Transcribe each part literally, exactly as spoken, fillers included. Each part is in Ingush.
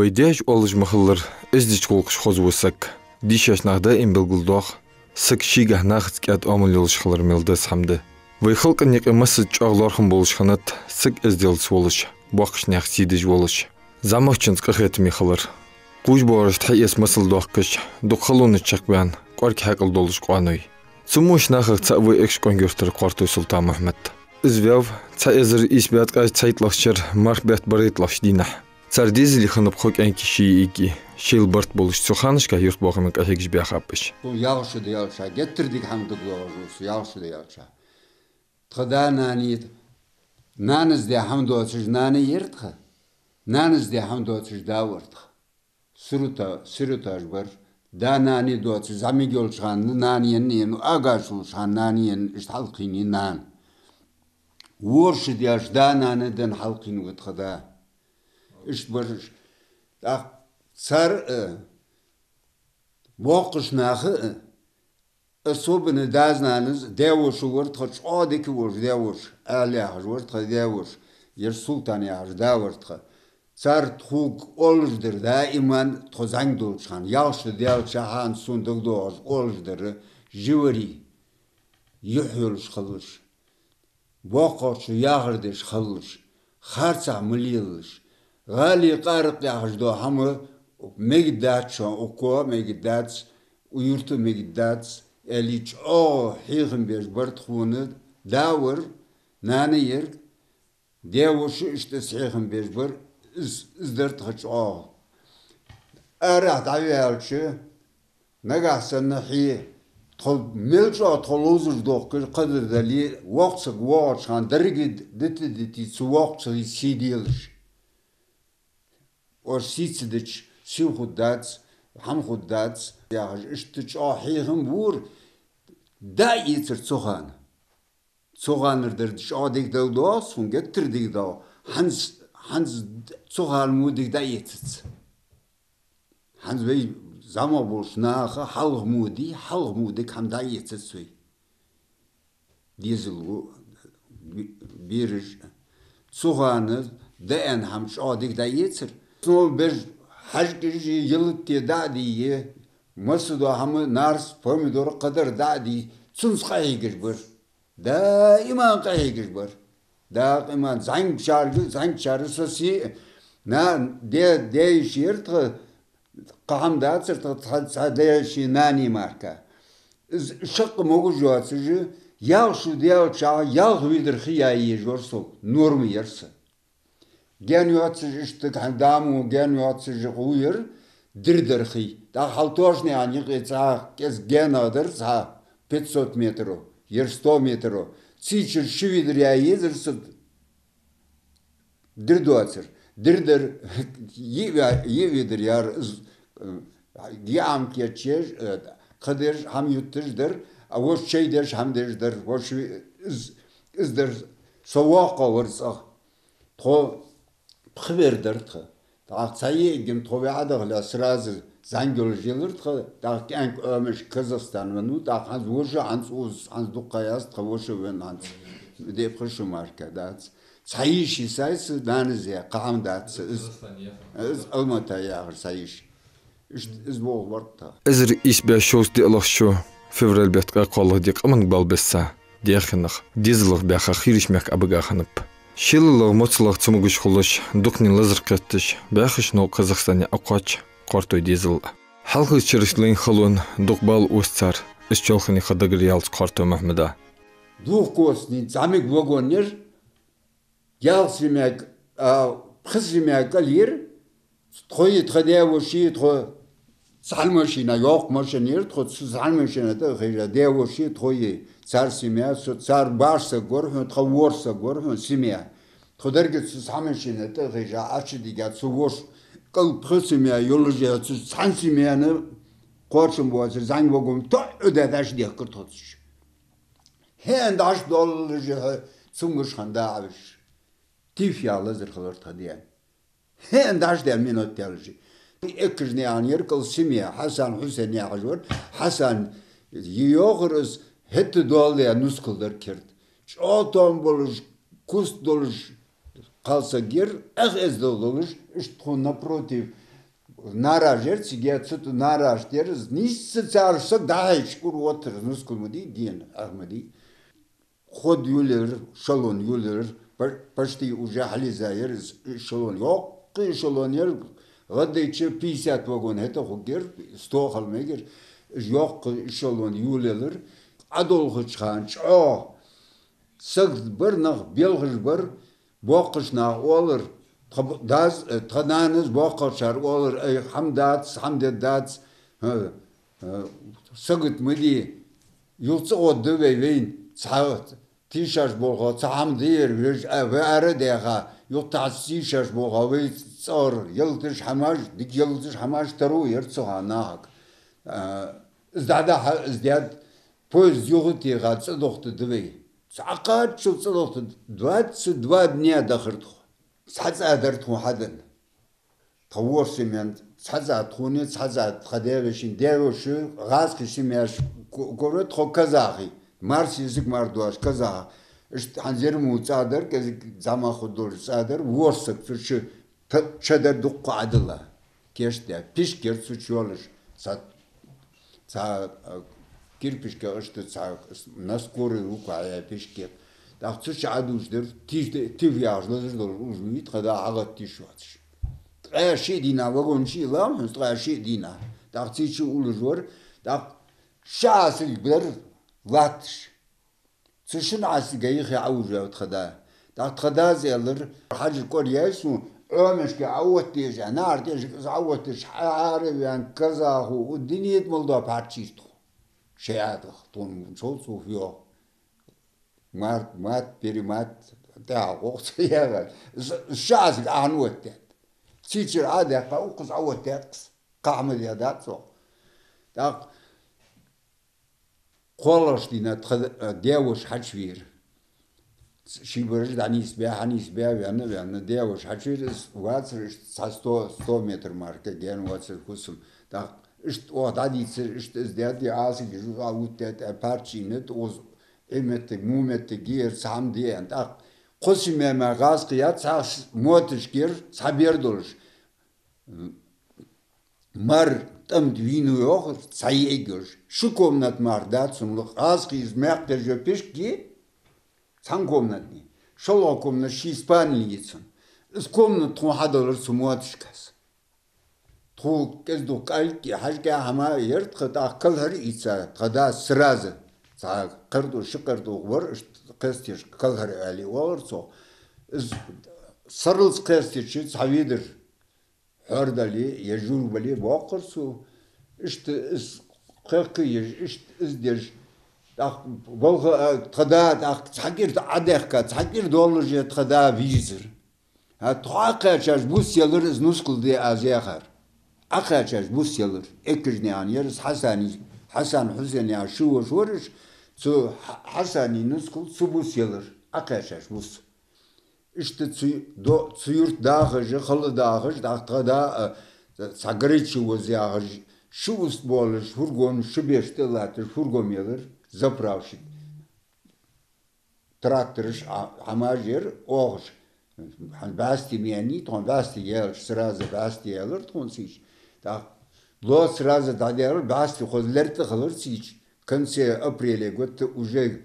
Вай даьша оалаш ма хиллара, эздийча гӀулакхаш хоза ва саг. Дийшача наха даим белгалдоах, саг шийгахьа нахаца кӀаьда оамал йолаш хилар мел деза хӀама да. Вай халкъа юкъе массаза чӀоагӀа лоархӀам болаш хиннад саг эзделца волаш, боккхача наьха сий деш волаш, зӀамагӀчунца къахетаме хилар. Кхувш боарашта хьаэца масал доахкаш, дукха халонаш чакхбаьнна, кӀоарга хьаькъал долаш къоаной. Цу мо нахах цаӀ ва Экажкъонгий-Юртара Кхортой Султан-Мухьмад. Из ваьв цхьа эзар ийс бӀаь ткъаь цхьайтталагӀча шера марх бетта барайтталагӀча дийнахьа. Цар дезале хиннаб кхо кӀаьнк, ши йиӀиг, шоайла барт болаш, цу ханашка юртбоахаме къахьегаш баьхаб уж. Ялх шу даьлча, геттара дика хӀама дагадоагӀаш ва са, ялх шу даьлча. Тха да-нана, нанас даь хӀама доацаш нана яр тха, нанас даь хӀама доацаш да вар тха. Сирота-, сироташ бар. Да-нана доацаш, зӀамига йолча хана нана енна, ага шу йолча хана нана енна, иштта хьалкхийнай нана. ВорхӀ шу даьлча да-нана денна хьалкхийнав тха да. Иштта бар уж. ТӀаккха цар а, боккхача наха а, особенно дас-нанас, даь-воша вар тха чӀоагӀа дика волаш, даь-воша, Ӏаьла яхаш вар тха даь-воша, ер Султан яхаш да вар тха. Цар тхога оалаш дар даиман, тхо зӀамига долча хана, ялх шу даьлча хана сона дагадоагӀаш оалаш дар: жи вари, юхь йолаш хилалаш, боккхагӀчо яхар деш хилалаш, харцахьа ма лелалаш. ГӀали, къаракъ яхаш дола хӀама мегаргдац шоана, укхо а мегаргдац, укх юрта а мегаргдац, аьле, чӀоагӀа хьехам беш бар тхона да вар, нана яр, даь-воша иштта из хьехам беш бар, из, из дар тха чӀоагӀа. Арахьа дӀаваьлча, нагахьа санна хье, тхо мел чӀоагӀа тхо ловзаш доахкаш, кхыдар дале, воккха саг воагӀача хана деррига дита-дита цу воккхача сий делаш. Оаш сий ца дича, сий хургдац, хӀама хургдац, яхаш, иштта чӀоагӀа хьехам бора, дӀа а эцар цу хана. Цу ханара дар чӀоагӀа дика дагадоагӀа сона, геттара дика доагӀа. ХӀанз, хӀанз цу хана мо дика дӀаэцац. ХӀанз вай зӀамагӀа болча наха хьалха мо дий, хьалха мо дика хӀама дӀаэцац вай. Дезал ва, бе-, бераш. Цу хана дӀааьнна хӀама чӀоагӀа дика дӀаэцар. Основном беш хьажкӀажи, ялатте дӀа а дийя, массадола хӀама, нарс, помидор, кхыдар дӀа а дийя, цунца къахьегаш бар. Даиман къахьегаш бар. Даиман зӀамигачарга, зӀамигачар со се, на, даь-, даь-йиша яр тха, кхы хӀама дацар тха, цхьа, цхьа даь-йиший нана мара. Из шаккха могаш йоацаш, ялх шу даьлча, ялх ведар хий яь езаш вар со, норма яр са. Гаьна йоацаш иштта, хьан да мо гаьна йоацаш гӀо яр, дир дар хий. ТӀаккха хьалтошни ан юкъе цхьа кӀезига гаьна дар, цхьа пятьсот метров, ер сто метров. Цийчар ши ведар яь езар са, дир доацар. Дир дар, йиъ ве-, йиъ ведар яр из, э, йиӀам кечъеш, э, кхыдераш, хӀама ютташ дар, а вож чай деш, хӀама деш дар, вож ви-, из, из дар, со воккхагӀа вар цӀагӀа. Тхо пхи вер дар тха. ТӀаккха цхьа йиӀиг тхо ваьӀа дахале, сразу зӀамига йолаш елар тха, тӀаккха кӀаьнк Ӏомаш Казахстан венав, тӀаккха хӀанз воша, хӀанз укхаза, хӀанз дукха ха яц тха воша венна хӀанз. Де пхи шу мара дац. Цхьа йиша йисай са, нанас яь, кхы хӀама дац са, из, из Алмата яхар цхьа йиша. Иштта из воагӀа вар тха. Эзар ийс бӀаь шовзткъеи диълагӀча шера февраль бетта ткъаь кхоалагӀа ди къаманга бала бесса, даьхенах, дезалах баьха хийрача мехка Ӏобига хиннаб. ШеллагӀа, моцалагӀа цамогаш хулаш, дукханен лазар кхетташ, бӀаьхача новкъа Казахстане Ӏокхоач Кхортой дезал. Хьалхарча шерашка лайна халонаш дукха бала оз цар, из чоалхане ха дагара ялац Кхортой Мухьмада. Двухколесный зӀамига вагон яр, ялх семья, а, пхи семья кӀал яр, тхои, тха даь-вошеи, тхо цхьан машина, йоккха машина яр тхо, цу цхьан машина тӀа а хержа, даь-вошеи, тхои, цар семья, цу, цар баш саг вар хьона, тха ворхӀ саг вар хьона, семья. Тхо деррига цу цхьан машина тӀа а хержа, Ӏочудига, цу воша кӀал пхи семья йолаш, цу цхьан семьяна кхоачам боацар, зӀамига вагон тоӀ Ӏодеш дехкар тхо цу чу. ХӀанз дӀаш доллалаш хьо цунгаш хинна дагӀаш. Тиф яла лазар хилар тха даьна. ХӀанз дӀаш даьнна минот даьлча. Экажа наьха яр кӀал семья, Хьасан, Хьусен яхаш вар. Хьасан йоахар из, хӀаьта дола я нускал дар керда. ЧӀоагӀа тоам болаш, куст долаш, кхалсаг яр, ах эздел долаш, иштта тхона напротив, Нараж яр цига, цу тӀа нараж тӀера из нийсса цар саг дӀахьежача ура оттар из, нускал ма дий, дена, ах ма дий. Ход йолаелар, эшелон йолаелар, пар-, почти уже хьалъиза яр из эшелон. Йоккха эшелон яр, гӀаддайча пятьдесят вагон хӀаьта хургьяр, сто хила мегар, йоккха эшелон йолаелар. Ӏодолхача хана чӀоагӀа саг бар, нах белхаш бар, боккхийча наха оалар, тха б-, дас, э, тха нанас боккхагӀчар оалар: «Ай, хӀама дац, хӀама де дац, э, э, сагота ма де, юха цӀагӀа да вай вайна, цхьа тийшаш болх, цхьа хӀама да ер, вежа, а, вай ара а даьха, юха тӀаккха тийшаш болх, вай цӀагӀара ялаташ хӀамаш, дика ялаташ хӀамаш таро яр цу хана нахага». А, из дӀадахьа, из даьд, поезд юха а теха, цӀадохийтаргда вай. Цхьаккха а чу цӀадохийтаргда, двадцать два дня дахар тхо. Цхьа цӀа дар тхона хьаденна. Тха ворхӀ семья, цхьа цӀа тхона, цхьа цӀа тха даь-вешийна, даь-веший, гӀазкхий семьяш ко-, кора тхо казахий. Марси язык мара доацаш казахий. Иштта хӀанз ер мо цӀа дар, кӀезига зӀамагӀа хургдолаш цӀа дар, ворхӀ саг цу чу та-, чу дар дукха Ӏодилла. Кийчдаь, пишк яр цу чу йолаш. Цхьа, цхьа, а, кирпишка иштта цхьа с-, на скорую руку хьаяь пишк яр. ТӀаккха цу чу Ӏодувш дар, тиф, тиф яхаш лазар долаш уж вий, тха да хьагӀаттийша воацаш. Ткъаь шиъ дийнахьа вагон чу йилла ма хьона, ткъаь шиъ дийнахьа. ТӀаккха цу чу уллаш вар, тӀаккха ши Ӏасилга бар латташ. Цу шин Ӏасилга юхе Ӏовужаваьв тха да. ТӀаккха тха дас аьлар: «Хьажа, кӀораяьй сона, Ӏомашка Ӏооттаеш, нагӀар тӀехьашка Ӏооттаеш, хьа-, хьаараваьнна казахо, у динет мел доа парчийс тхо». Шей Ӏадах, тхона шовзткъа йоах. Март, мат, перемат, тӀехьа гӀохца яга. З-, ши Ӏасилга Ӏооттадаьд. Цу чура Ӏодаьккха, укхаза Ӏооттадаьд-кх из. Кхы хӀама даьдац цо. ТӀаккха кхоалагӀча дийнахьа тха, э, даь-воша хьачувера. Ший бараш дӀанийсбаь, хьанийсбаь, ваьнна, ваьнна, даь-воша хьачувера, из вацар иштта цхьа сто, сто метр мара гаьна вацар фусам. ТӀаккха иштта оаха дӀадийцар, иштта из даьд, Ӏасилга жу Ӏооттадаьд, а парчийна, тӀаккха из Ӏи моттиг, мо моттиг яр, цхьа хӀама де аьнна. ТӀаккха кхо семья мара гӀазкхий яр, цхьа с-, мотошка яр, цхьа бер долаш. Мар тӀом тӀа вийнав йоахар, цхьа йиӀиг йолаш. Ши комнат мара дац цун, гӀазкхий из маькх тӀа йола пишк я, цхьан комнатни. ШоллагӀа комнат ший спальня я цун. Из комнат тхона хьадалар цу мотошкас. Тхо кӀезиг-дукха кӀалг а, хьажкӀа а хӀама яр тха, тӀаккха калхар а ийца, тха дас сразу. Цхьа кхертӀо, ши кхертӀо вар, иштта кхесташ, калхар аьле оалар цох. Из сарралца кхестача цхьа ведар хьор дале, е жув бале, боккхар цо. Иштта из кхехка еш, иштта из деш. ТӀаккха балха, а, тха да, тӀаккха цхьа кӀира Ӏодаьхка, цхьа кӀира доллаш я тха да вийрзар. ХӀаьта тхо Ӏокхаьчача бус елар из, нускал де аз яхар. Ӏокхаьчача бус елар. Экажнаькъан яр из Хьасани, Хьасан-Хьусен яха ши воша вар уж, цу Хьа-, Хьасана нускал цу бус елар. Ӏокхаьчача бус. Иштта цу до-, цу юрта дахаш, хала дахаш, тӀаккха тха да, а, цхьа горючий воз яхаш, ши уст болаш, фургон, ши беш тӀа а латташ, фургон елар, заправщик. Трактораш, а, хӀамаш яр, оахаш. ХӀана бӀаьсти ма яьннай, тхона бӀаьсти яьлча, сразу бӀаьсти яьлар тхона цу чу. ТӀаккха ло сразу дӀадаьлар, бӀаьсти хоза лерттӀа хилар цу чу. Конце апреля гутта уже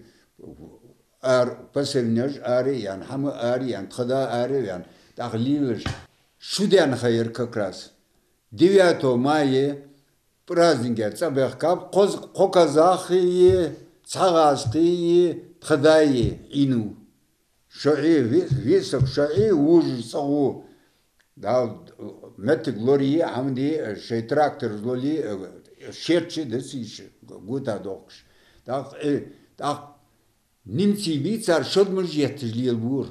ар-, посевнеш ара а яьнна, хӀама ара а яьнна, тха да ара а ваьнна, тӀаккха лелаш. Шу даьнна ха яр как раз. Девятого мая праздникера цӀабехкаб, кхоз-, кхо казахи, цхьа гӀазкхи, тха даи Ӏийнав. ШоӀи, ве-, весаг шоӀи, вожаш цӀагӀо. Дала моттиг лорае, хӀама де, шоай трактор лорае, шерча да цу чу гута дохкаш. ТӀаккха, э, тӀаккха немций бий цар шодмаш етташ лелабора.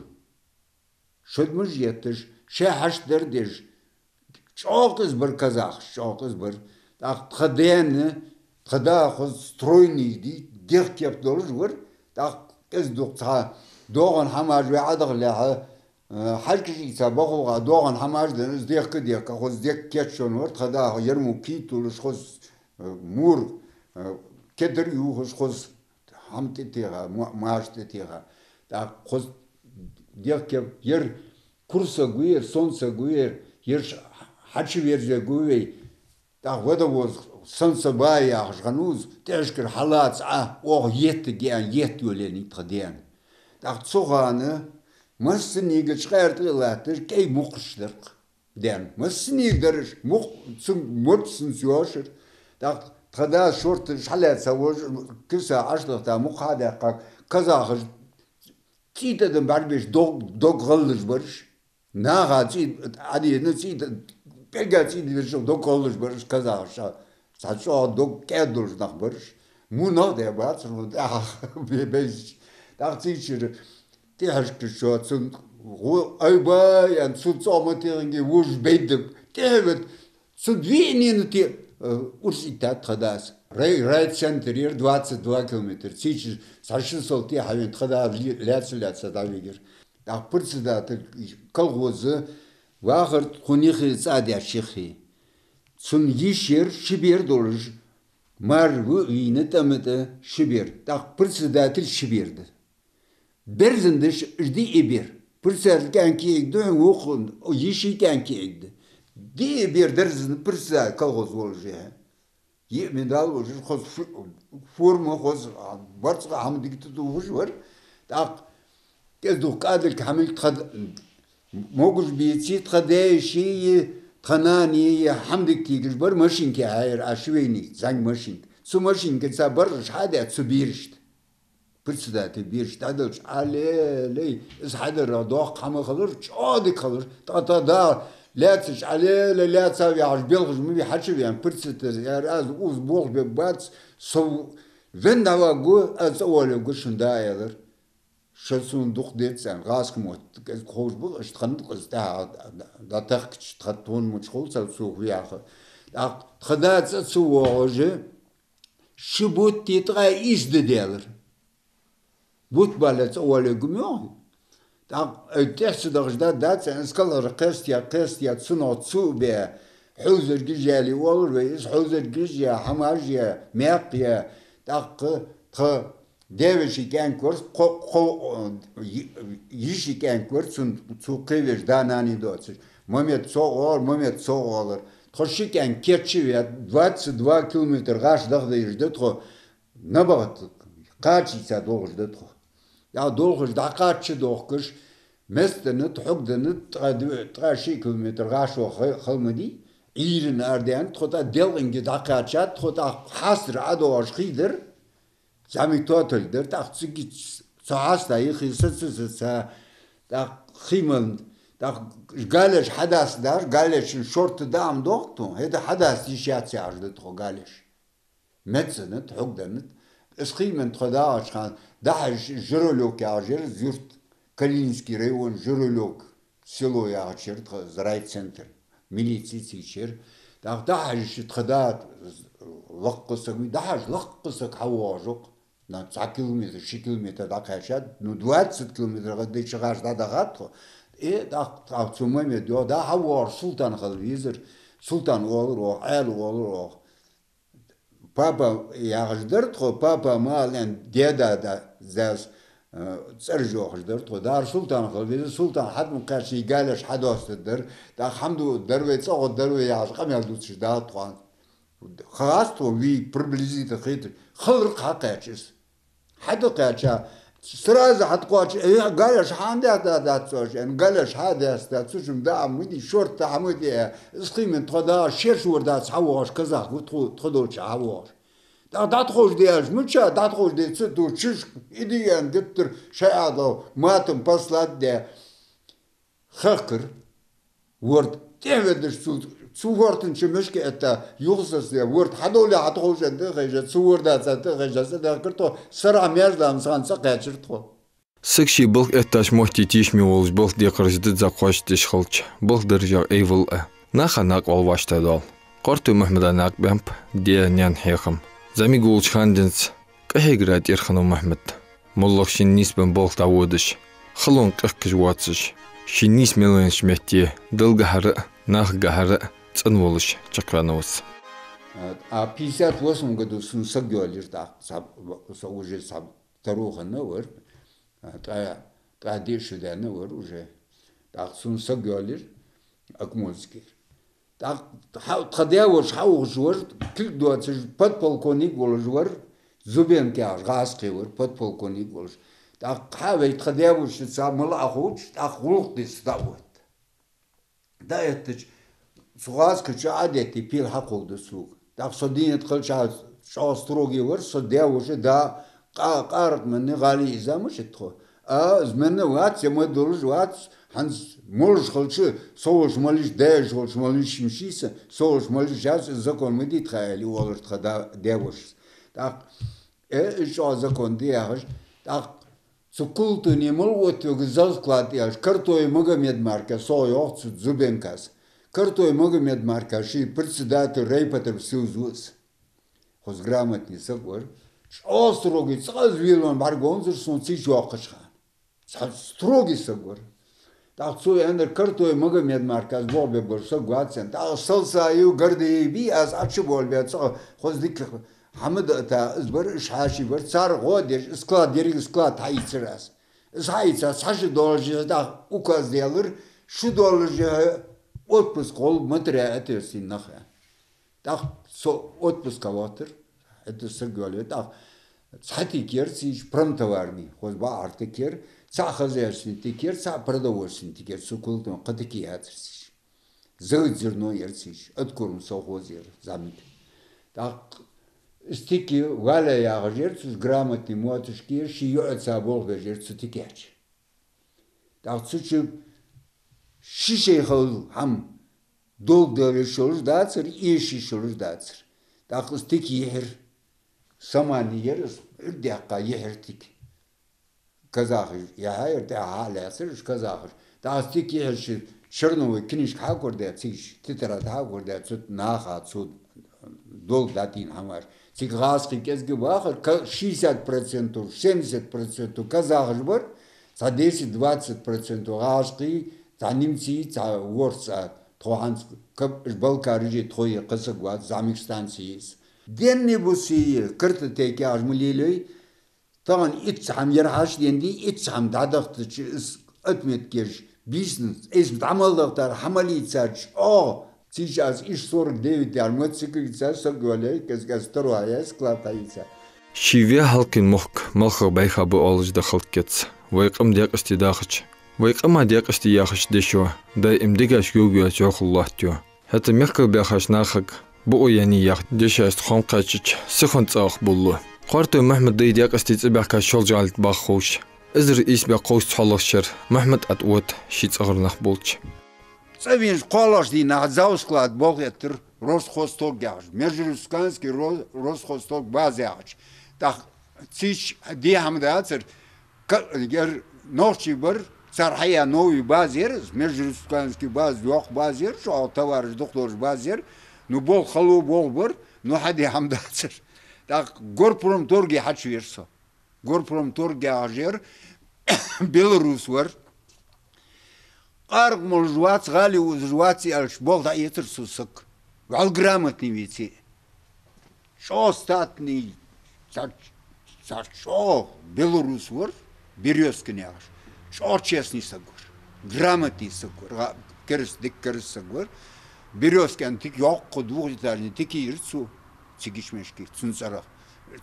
Шодмаш етташ, шоай хьашт дар деш, чӀоагӀа къиза бар казахаш, чӀоагӀа къиза бар. ТӀаккха тха даьна, тха да хоза стройный дий, дегӀ кеп долаш вар, тӀаккха къиза дукха цхьа доагӀан хӀамаш вай Ӏодахалехьа, э, хьажкӀаш ийца бахулга доагӀан хӀамаш денна, из дехка-дехка, хоза дегӀ кечвенна вар, тха да ер мо кий туллаш хоза, э, мур, э, кедр ювхаш хоза. ХӀама тӀатеха, ма-, маша тӀатеха. ТӀаккха хоза дегӀ кеп, ер кура саг ва ер, сона саг ва ер, ераш Ӏочуверзаргва вай. ТӀаккха водовоз Сансабай яхаш хиннав из, тӀехьашкара хьалаца Ӏа, оаха еттаргья аьнна, етта йолаеннай тха даьна. ТӀаккха цу хана массанега чкъаьра тӀа а латташ, кӀай мукхаш дар-кх даьна. Массанега дар уж, мукх цун морд санна йоацар. ТӀаккха тха дас шортта хьалаьца волаш, киса Ӏочудахийта, мукх хьадаьккхача, казахаша цӀий тӀадам бӀаргабеш дог, дог гӀаллаш бар уж. Наха цӀий Ӏодена, цӀий тӀа, пӀелга цӀий деш дог гӀаллаш бар уж казахаша. Цхьа чӀоагӀа дог кӀаьда долаш нах бар уж. Во нах а бацар, во тӀехьа бе-, безача. ТӀаккха цигара тӀехьашкара цунна гӀо-, айба аьнна, цунна цӀогӀа ма техкинге, вож бейдаб. ТӀехьа вет цунна виънена те, э, урс ийттад тха дас. Рай-, райцентр яр двадцать два километр. Цигара цхьа ши сал тӀехьа вена тха да ле-, лаьца-лаьца дӀавигар. ТӀаккха председатель колхоза вахар тхона юхе цӀа деш юхе. Цун йиша яр ши бер долаш, мар ву а вийна, тӀема тӀа ши бер. ТӀаккха председатель ши бер да. Берзандаш уж диъ бер. Председатель кӀаьнк йиӀиг да хьона, вокхун йиший кӀаьнк йиӀиг да. Диъ бер дерзан председатель колхоз волаш я. Йиъ медаль ужаш, хоза фу-, форма, хоза, а, барзкъа хӀама дика тӀадувхаш вар. ТӀаккха кӀезига-дукха кӀадилг хӀамилг тха д-, могаш беций, тха даь-йиший, тха нанеи хӀама дика тегаш бар, машинка хьаяьяр, а ши вайниг, зӀамига машинка. Цу машинкаца баржаш хьадаь цу берашта. Председатель бераш дӀаделча, Ӏалелай, из хьадарах доккха хӀама хилар, чӀоагӀа дика хилар. ТӀаккха тха да лаьцача, Ӏалелай, лаьца ваьхьаш, белхаш ма вий, хьачувена, председатель, яр аз укхаза болх бергбац, со венна дӀаваргва, аз цӀавоалавергва шун да, аьлар. Ше сона дукха дезац аьнна, гӀазкхий мотт, кӀезига ховш ба, иштта хиннад-кх из тӀехьа дӀатахкача, тха тхона мича хул цар цо хьаяхар. ТӀаккха тха да цӀа ца воагӀаш, ши бутт ткъаь ийс ди даьлар. Бутт бале цӀавоалавергва ма йоах. ТӀаккха, э, тӀехьа ца дахаш да, дац, из калхара кхестаяь, кхестаяь, цунах цу а баь, хьовзаргаш яле оалар вай, из хьовзаргаш я, хӀамаш я, маькх я, тӀаккха тха даь-веший кӀаьнк вар, кхо-, кхо-, э, йи-, йиший кӀаьнк вар, цун цу кхевеш да-нана доацаш. Мамед цох оалар, Мамед цох оалар. Тхо ши кӀаьнк кийчваь, двадцать два километр гӀаш даха дайраш да тхо. Набахта кхачийца долхаш да тхо. ТӀаккха долхаш дӀакхача дохкаш, мецденнад, хьогденнад, ткъаь д-, ткъаь ши километр гӀаш ваха хала ма дий, Ӏуйрийна арадаьннад тхо, тӀаккха делкъинге дӀакхаьчад тхо, тӀаккха хьастара ӀодоагӀаш хий дар, зӀамига тоталг дар, тӀаккха цига цу хьаста юхе саца, саца, тӀаккха хий мел, тӀаккха галеш хьадаьстадаьр, галешна шортта даим дохк тхо, хӀаьта хьадаьста йиш яц яхаш да тхо галеш. Мецденнад, хьогденнад. Из хий менна тхо дагӀача хана, дӀахьежача, Журавлёвка яхаш яр из юрт, Калининский район, Журавлёвка село яхача яр тха из райцентр, милици цига яр. ТӀаккха дӀахьежача тха да лакха саг вий, дӀахьежа лакха саг хьавоагӀаш ва-кх. На цхьа километр, ши километр дӀакхаьчад, ну, двадцать километр гӀаддайча гӀаш дӀадахад тхо. Э, тӀаккха, тӀаккха цу Мамеда йоах, да хьавоагӀар Султан хила везар, Султан оалар оаха, Ӏаьла оалар оаха. Папа яхаш дар тхо, папа ма алале, деда да, зас, э, цӀераш йоахаш дар тхо. Дара Султан хила веза, Султан хьатӀа ма кхаьчча, галеш хьадоастадар. ТӀаккха хӀама ду дар вай, цӀагӀо дар вай яхаш, къамаьл дувцаш да тхона. Хьаста тхо вий приблизительно хетар. Хилар хьакхаьча из. ХьатӀакхаьча, сразу хьатӀакхоачаш, э, галеш хьа даьстадац цо, аьнна, галеш хьа даьстадац, цу чу ма даа ма дий, шортта хӀама дий, из хий менна тхо дагӀаш, шераш вар дац хьавоагӀаш, казах ва тхо, тхо долча хьавоагӀаш. ТӀаккха дӀатӀаховш де аьлча, мича дӀатӀаховш де, цу ту чуш, иди аьнна, геттара шоай Ӏаьдал матам, послать де. Хехкар ворда. ТӀехьаведаш цу, цу ворта чу мешка этта, юха сацадаь, ворда хьадовле хьатӀаховш аьнна тӀа а ховшаш, цу вордаца тӀа а ховшаш, цӀадаьхкар тхо, сарахьа маьждига ламаза хана цӀакхаьчар тхо. Саг ший балха эттача метте тешаме волаш, балха декхараш дизза кхоачашдеш хилча, балха даржах айвал а, наха накъавала вӀаштӀехьадоал. Къортой Мухьмада накъабаьннаб даь-наьна хьехам. ЗӀамига волча хана денз къахьегара тӀера хиннав Мухьмад. МоллагӀа шийна нийсбенна балха дӀаводаш, халонга къехкаш воацаш, ший нийса мел веннача метте Далла гахьара а, наха гахьара а цӀена волаш чакхваьннав из. А пятьдесят восьмом году сона саг йоалаяьр, тӀаккха цхьа, со уже цхьа таро хинна вар, ткъаь, ткъаь диъ шу даьнна вар уже. ТӀаккха сона саг йоалаяьр Акмолинскера. ТӀаккха хьа-, тха даь-воша хьаухаш вар, кулг доацаш подполковник волаш вар, Зубенко яхаш гӀазкхи вар, подполковник волаш. ТӀаккха хьа вай тха даь-вешийца мала Ӏохувча, тӀаккха гӀулакх де со дӀаотт. ДӀаэттача, цу гӀазкхи чу Ӏодетте пила хьакхолда сога. ТӀаккха со дийнат кхалча чӀоагӀа строгий вар, со даь-воша да, къа-, къаракъ менна гӀали иза ма ши тхо. А, из менна вац, е ма долаш вац, хӀанз молаш хилча, со волча малиш, даь-воша волча малиш ма йий са, со волча малиш яц, из закон ма дий тха, аьле, оалар тха да-, даь-вошас. ТӀаккха, э, из чӀоагӀа закон да яхаш, тӀаккха цу Култуне мала оттавергва завсклад аьлча, Картой Магомед мара, сох йоах цу Зубенкос. Картой Магомед мара, ший председатель райпотребсоюза ва из. Хоза грамотный саг вар. ЧӀоагӀа строгий, цкъа из велавенна бӀаргагонзар сона цигача воккхача хана. Цхьа строгий саг вар. ТӀаккха цо аьннар, Картой Магомед мара, из болх бергбола саг вац аьнна. ТӀаккха Салсаев, Гордеев бий, аз Ӏочуболабаь, цкъа хоза дика хӀама дита из бар, уж хьаьший бар, цар гӀо деш, склад, еррига склад хьаийцар аз. Из хьаийца, цхьа шу доллажа, тӀаккха указ делар, шу доллажа отпуск гӀолла ма тара, ответственный нах. ТӀаккха со отпуска воттар, это саг йоалае, тӀаккха цхьа тика яр цигача, промтоварный, хоза бакъахьара тика яр, цхьа хозяйственный тика яр, цхьа продовольственный тика яр, цу Култуна кхо тика яцар цигача. Завод зерно яр цигача, откорм совхоз яр, зӀамига. ТӀаккха из тика Валя яхаш яр, цу грамотный мотошка яр, ший йоӀаца болх беш яр цу тикача. ТӀаккха цу чу ши шай хала хӀама долга дала йиш йолаш дацар, эша йиш йолаш дацар. ТӀаккха из тика йихьар, самани яр из, Ӏуйрдаьккха йихьар тика. Казахаш яхьа яр, тӀехьа хьалаьцар уж казахаш. ТӀаккха из тика йихьача, черновой книжка хьакорадаь цигача, тетрадь хьакорадаь, цу наха, цу долга дӀадийна хӀамаш. Цига гӀазкхий кӀезига бахар, ка-, шестьдесят процентов, семьдесят процентов казахаш бар, цхьа десять-двадцать процентов гӀазкхий, цхьа немций, цхьа ворхӀ цхьа, тхо хӀанз каб-, балкараши тхои кхы саг вац, зӀамига станци я из. Денни-бусий картотека яхаш ма лелайой, тахан итт цхьа хӀама яр хьашт денди, итт цхьа хӀама дӀадахийтача, из отметка еш, бизнес, эс дӀа мел дахийтар хьа мел ийцача, оаха, цигача аз ишта сорок девять яр мотоцикл ийца, саг йоалае, кӀезига аз таро хьаяь, склад хьаийца. Ший ве хьалкхийна мохк малхах бӀайха ба оалаш да халкъаца. Вай къам декъасте дахача, вай къаман декъасте яхача дешо даим дегаш йовйоаца йӀовхал лоаттайо. ХӀаьта мехках баьхача нахага бокъо яьннай яха дешашта хоам кхаьчача, сихон цӀагӀа болалу. Кхоартой Мухьмада дай декъасте цӀабаьхка Шолжа-ГӀалий тӀа баха ховш, эзар ийс бӀаь кховзткъа цхьоалагӀча шера Мухьмад-Ӏа тӀавода ший цӀагӀарах болча. ЦӀавенача кхоалагӀча дийнахьа завсклад болх эттар Росхозторг яхача, Межреспубликанский Ро-, Росхозторг база яхача. ТӀаккха цигача де хӀама дацар, ка-, яр нохчий бар, цар хьаяь новый база яр из, межреспубликанский база, йоккха база яр, чӀоагӀа товараш дукха долаш база яр, ну, болх хало болх бар, ну, хьаде хӀама дацар. ТӀаккха Горпромторге хьачувера со. Горпромторг яхаш яр, белорус вар. Къаракъ молаш вац, гӀали узаш вац аьлча, болх дӀаэцар цу сага. ВӀалла грамотный веце. ЧӀоагӀа статный, цхьа, цхьа чӀоагӀа белорус вар, Берёзкин яхаш. ЧӀоагӀа честный саг вар. Грамотный саг вар. Га-, кераста, дика кераста саг вар. Берёзкин тика, йоккха двухэтажный тика яр цо, цигача мешке, цун цӀерах.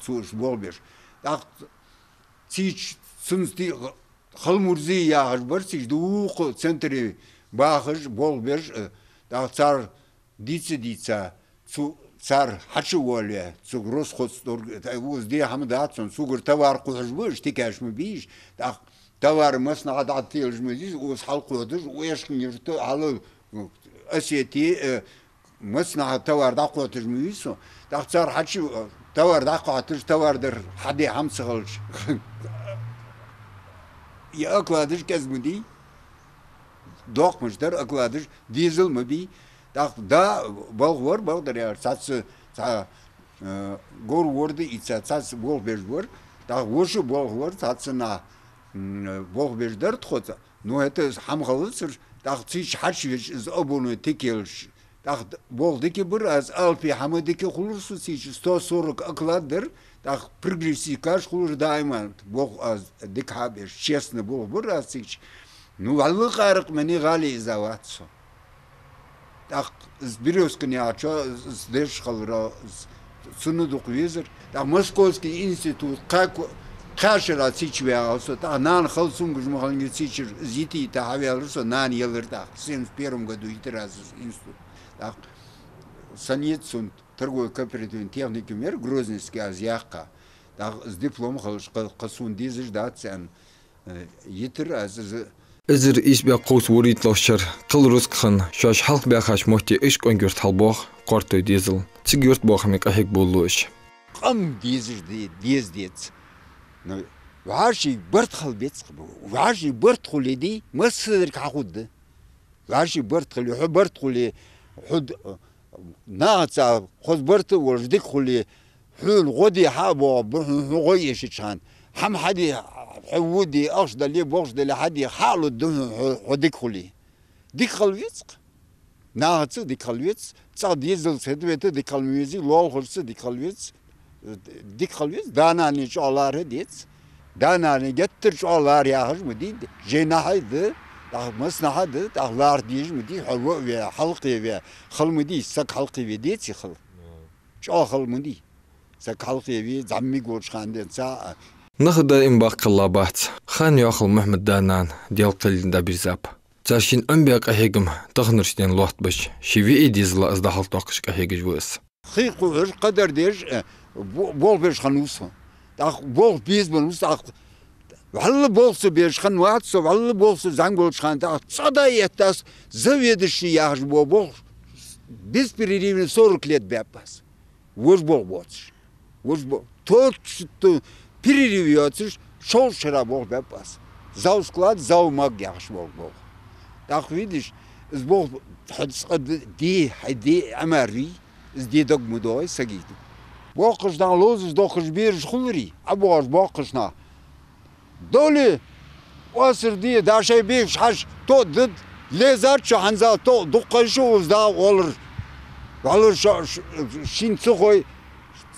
Цо уж болх беш. ТӀаккха цигача цунца ти-, Халмурзий яхаш бар, цигача дукха центре бахаш, болх беш, э, тӀаккха цар дийца-дийца, цу, цар хьачувоалаве, цу Росхозторг, э, укхаза де хӀама дац цунна, цугара товар кхухьаш ба уж, тикаш ма бий уж, тӀаккха товар массанахьа дӀателаш ма дий, укхаза хьалкхухьдаш, Оьшкин-Юрта, хьал, Осети, э, массанахьа товар дӀакхухьдаш ма вий со. ТӀаккха цар хьачу, товар дӀакхухьдаш, товар дар хьаде хӀама ца хилча, е окладаш кӀезига ма дий. Доккхамаш дар окладаш, дезал ма бий. ТӀаккха да, болх вар, бакъдар аьлча, цхьацца, цхьа, э, говр ворда ийца, цхьацца болх беш вар. ТӀаккха воша болх вар, цхьацца нах, м, болх беш дар тхоца. Ну, это хӀама хилацар, тӀаккха цигача хьачувеча, из обувной тика елча, тӀаккха болх дика бар, аз алапи хӀама дика хулар со цигача, сто сорок оклад дар, тӀаккха прогрессивкаш хулар даиман, болх аз дика хьабеш, честно болх бар аз цигача. Ну, вӀалла къаракъ менна гӀали иза вац со. ТӀаккха из Берёзкин яхачоа, из, из деш хилар, из цунна дукха везар. ТӀаккха Московский институт кхаь ко-, кхаь шера цига ваьгӀар со, тӀаккха нана хала цамогаш ма хиннилга цига из йита-йита хьаваьлар со, нана елар тӀаккха. Семьдесят первом году йитар аз из институт. ТӀаккха санна йита цунна торгово-кооперативни техникум яр, Грозненский, аз яьккха. ТӀаккха из диплом хилча, кхы, кхы сона дезаш дац аьнна, э, йитар аз из. Эзар ийс бӀаь кховзткъеи вурийтталагӀча шера кхалла рузкъа хинна, шоаш хьалхабаьхача метте Ишкъонгий-Юрта хьалбоагӀа Кхортой дезал. Цига юртбоахаме къахьегаш болалу уж. Къам дезаш де-, деза дезац. Ну, вӀаший барт хила беза-кх, вӀаший барт хуле дий, массадар хьахургда. ВӀаший барт хуле, хьо барт хуле, хьо д-, нахаца хоза барт а волаш дика хуле, хьона гӀо де хьа а боагӀа ба хьона, хьо гӀо эшача хана. ХӀама хьаде, хьо во де, ахча дале, бохча дале хьаде, хьа а лургда хьона, хьо, хьо дика хуле. Дика хила веза-кх. Нахаца дика хила веза, цӀагӀа дезалца хетавета дика хила ма везий, лоалахошца дика хила веза, дика хила веза, да-нана чӀоагӀа лархӀа деза. Да-нана геттара чӀоагӀа лархӀа яхаш ма дий, жайнашка а да, тӀаккха массанахьа а да, тӀаккха лархӀа дезаш ма дий, хьо во а ве, хьалкхеве, хала ма дий, саг хьалкхеве деций хала. ЧӀоагӀа хала ма дий. Саг хьалкхеве, зӀамига волча хана денз цхьа а. Наха даим баккхалла бац. Ханъяхал Мухьмада да-нана, Даьла кхеле дӀабирзаб. Цар шин Ӏомабаь къахьегам таханарча ден лоаттабеш, ший виӀий дезала из дӀахьалтоаккхаш къахьегаш ва из. Хий кхухьаш, кхадар деш, э, бо-, болх беш хиннав со. ТӀаккха болх беза беннав со, тӀаккха вӀалла болх ца беш хиннавац со, вӀалла болх ца зӀамига волча хана, тӀаккха цӀагӀа дӀаэтта аз, заведующий яхаш бола болх, без перерыва сорок лет баьб аз. Вож болх боацаш. Вож бо-, тот, ш-, т-, перерыв йоацаш, шовзткъа шера болх баьб аз. Завсклад, завмаг яхаш болх баьб. ТӀаккха, видишь, из болх хьа цкъа д-, де, хьай де Ӏамар вий, из де дог ма догӀий сага. Боккхача наха ловзаш дохкаш бераш хуларий, ӀобоагӀаш боккхача наха. Доли, осар де, дашай бегаш хьаж, то дад, лезаччо хьанзал то, дуккхай шу уз да оалар. Валар шо, ш-, шин цу хой,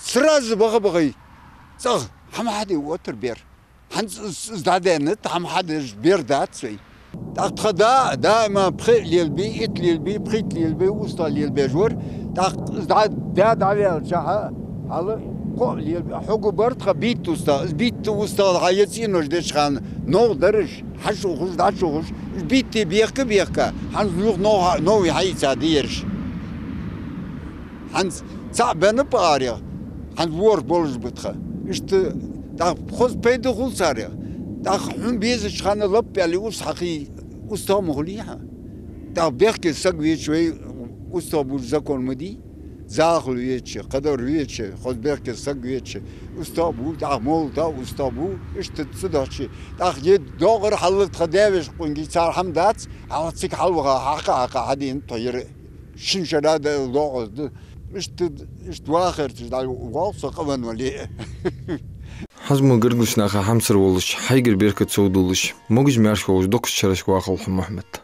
сразу баха-бахай. ЦӀагӀа, хӀама хьаде отар бер. ХӀанз из, из дӀадаьннад, хӀама хьадеш бер дац вай. ТӀаккха тха да, даима пхи лелабе, итт лелабе, пхийтта лелабе, устагӀа лелабеш вар. ТӀаккха из дӀа-, да дӀаваьлча хьа-, хьала кхоъ лелабе, хьогу бар тха бийтта устагӀа. Из бийтта устагӀа хьа е цӀенош деча хана, новкъа дараш, хьачухуш, дӀачухуш, уж бийтта бехка-бехка, хӀанз юха нов-, нови хьаийца дераш. ХӀанз цхьаъ бенна пӀарех, хӀанз ворхӀ болаш ба тха. Иштта, тӀаккха хоза пайда хул царех. ТӀаккха хьона безача хана лап аьле ус хьакхий, устагӀа ма хулий хьа. ТӀаккха бехке саг веце вай, устагӀа бу закон ма дий. Захал веце, кхыдар веце, хоза бехке саг веце, устагӀа бу, тӀаккха мовлата устагӀа бу, иштта цу дахче. ТӀаккха е доагӀар хьаллаг тха даь-веший къонгий, цар хӀама дац, хьалха цига хьалваха, хьакха-хьакха хьадена тхо яр. Шин шера да доагӀа да. Иштта, иштта вахар тиша дӀа вогӀ со къавенна вале. ХӀанз мо гаргарча наха хьамсара волаш, хьайгара беркат совдолаш, могаш-маьрша волаш, дукхача шерашка вахалва хьо, Мухьмад.